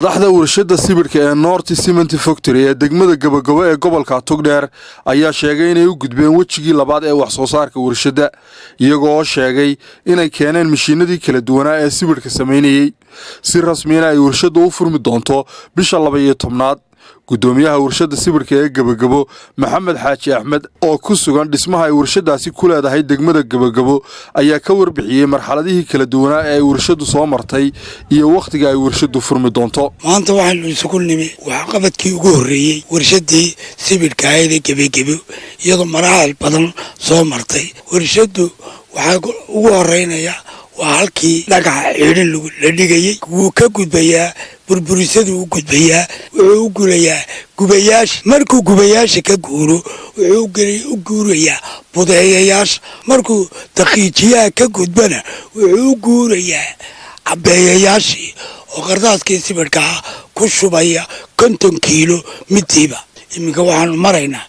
Madaxda warshada sibidhka ee North Cement Factory ee degmada Gabagabo ee gobolka Togdheer ayaa sheegay inay u gudbeen wejigii labaad ee wax soo saarka warshadda, iyagoo sheegay inay keeneen mashiinadii kala duwanaa ee sibidhka samaynayey, si rasmiyana ay warshadda u furmi doonto bisha 12aad. Gudoomiyaha warshadda sibidhka ee Gebagabo, Maxamed Xaaji Axmed, oo ku sugan dhismaha ay warshadaasi ku leedahay degmada Gebagabo, ayaa ka warbixiyey marxaladihii kala duwanaa ee ay warshaddu soo martay iyo wakhtiga ay warshaddu furmi doonto. Maanta waxaynu isugu nimi waxqabadkii ugu horreeyey warshadii sibidhka ahayd ee Gebagebo, iyadoo maraaxil badan soo martay. Warshaddu waxaa ugu horeynaya waa halkii dhagaxa ciidhin la dhigayey. Wuu ka gudbayaa burburisaduu u gudbayaa, wuxuu u gulayaa gubayaasha. Markuu gubayaasha ka guuro, wuxuu u guurayaa budeeyayaasha. Markuu daqiijiyaha ka gudbana, wuxuu u guurayaa cabeeyayaashii oo qardaaskii sibidhkaa ku shubaya 50 kiilo midiiba. Iminka waxaanu maraynaa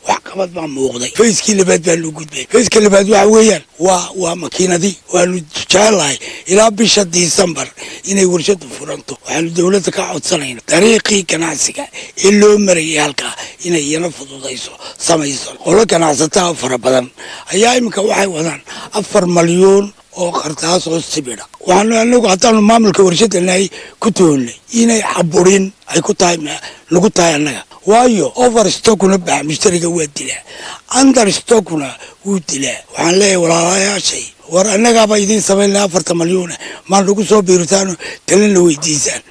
waxqabad baa muuqday. Phase-kii labaad baa loo gudbay. Phase-ka labaad waxa weeyaan waa makiinadii. Waanu jecelahay ilaa bisha Disembar inay warshadu furanto. Waxaanu dowladda ka codsanayna dariiqii ganacsiga ee loo marayay halkaa inay iyana fududayso, samayso. Qolo ganacsataa fara badan ayaa iminka waxay wadaan 4 malyuun oo qardaas oo sibidha. Waxaanu anagu haddaanu maamulka warshadda nahay ku toonnay inay caburin ay ku tahay nagu tahay annaga, waayo overstockuna bax mushtariga waa dilaa, understockuna wuu dilaa. Waxaan leeyahay walaalayaashay, war annagaaba idiin samaynaa 4ta malyuuna, maa nagu soo biirtaano, talina weydiisaan.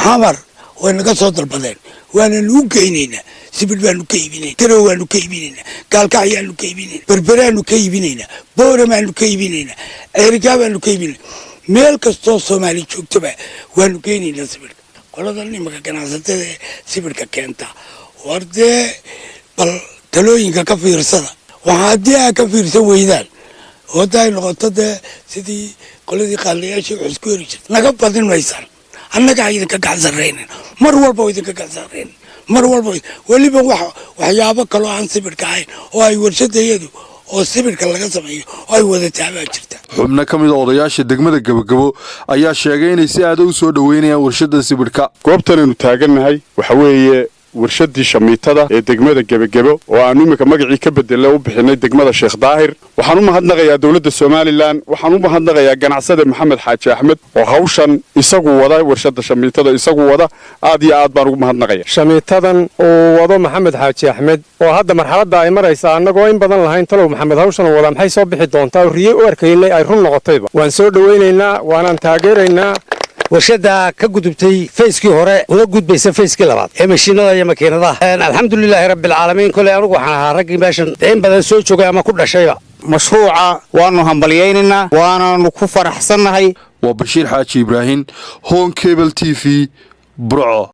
Xamar way naga soo dalbadeen, waananu u geynaynaa. Sibidh baanu ka iibinayna, Garow waanu ka iibinaynaa, Gaalkacyaanu ka iibinayna, Berberaanu ka iibinaynaa, Booramaanu ka iibinaynaa, Ceerigaa baanu ka iibinayna. Meel kastoo Soomaali joogtaba waanu geynaynaa sibidhka. Qoladan imanka ganacsatada ee sibidhka keenta, war dee bal talooyinka ka fiirsada. Waxaa haddii aa ka fiirsan weydaan oo hadda ay noqoto dee sidii qoladii qaadlayaashii wax isku heri jirta, naga badin maysaan. Annagaa idinka gacan sarraynan mar walba, idinka gacan sarraynan mar walba. Weliba wax waxyaabo kaloo aan sibidhka ahayn oo ay warshadayadu oo sibidhka laga sameeyo oo ay wadataa baa jirta. Xubno ka mid a odayaasha degmada Gebagabo ayaa sheegay inay si aada u soo dhoweynayaan warshadda sibidhka. Goobtanaynu taagannahay waxa weeye warshadii shamiitada ee degmada Gebagebo, oo aanu iminka magacii ka bedele u bixinay degmada Sheekh Daahir. Waxaan u mahadnaqayaa dowladda Somaliland. Waxaan u mahadnaqayaa ganacsade Maxamed Xaaji Axmed oo hawshan isagu wada, warshadda shamiitada isagu wada. Aad iyo aad baan ugu mahadnaqaya. Shamiitadan uu wado Maxamed Xaaji Axmed oo hadda marxaladda ay maraysa, annagoo in badan lahayn talow Maxamed hawshan wadaa maxay soo bixi doontaa, oo riye u arkaynay ay run noqotayba, waan soo dhowaynaynaa, waanaan taageeraynaa. Warshadda ka gudubtay phase-kii hore una gudbaysa phase-kii labaad ee mashiinada iyo makiinadaha, alxamdulilaahi rabbilcaalamiin. Koley anugu waxaan ahaa raggii meeshan in badan soo joogay ama ku dhashayba. Mashruuca waannu hambalyaynaynaa, waanaannu ku faraxsannahay. Waa Bashiir Xaaji Ibraahin, Horn Cable TV, Burco.